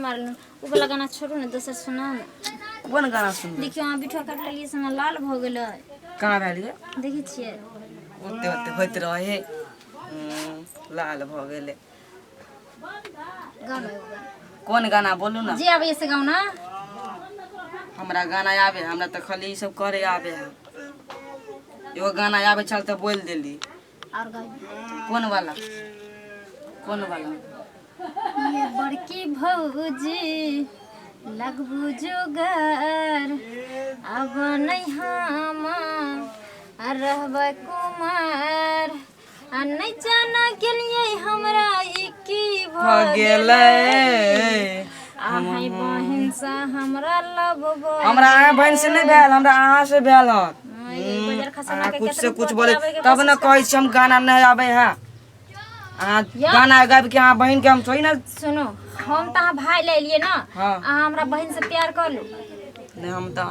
मारलहुँ। ओ वाला गाना छोड़ू ने, दोसर सुनाउ ने। कोन गाना सुनबै? देखियौ, अहाँ बिठुआ काटि लेलियै से हमरा लाल भऽ गेलै। कहाँ भेलियै? देखै छियै। ओते ओते होइत रहे, लाल भऽ गेलै। गाउ ने एगो गाना। कोन गाना बोलू ने? जे आबैए से गाउ ने। हमरा गाना आबे? हमरा तऽ खाली ई सब करे आबे है। एगो गाना आबे छल तऽ बोलि देली। आओर गाउ। कोन वाला, कोन वाला? ये बड़की भौजी, लगबू जोगर, अब नहीं हम रहबै कुमार, आ नहि जाना गेलियै हमरा ई की भऽ गेलै। अहाँ बहिन से हमरा लब। हमरा अहाँ बहिन से नहि भेल, हमरा अहाँ से भेल हन। बाजार खसा। अहाँ कुछ से कुछ बोले तब ने कहै छी हम गाना नहि आबै है। अहाँ गाना गाबि के अहाँ बहिन के हम थोड़ी ना। सुनो, हम तऽ अहाँ भाय ले एलियै ने। हाँ। अहाँ हमरा बहिन से प्यार कर लू। नहि, हम तऽ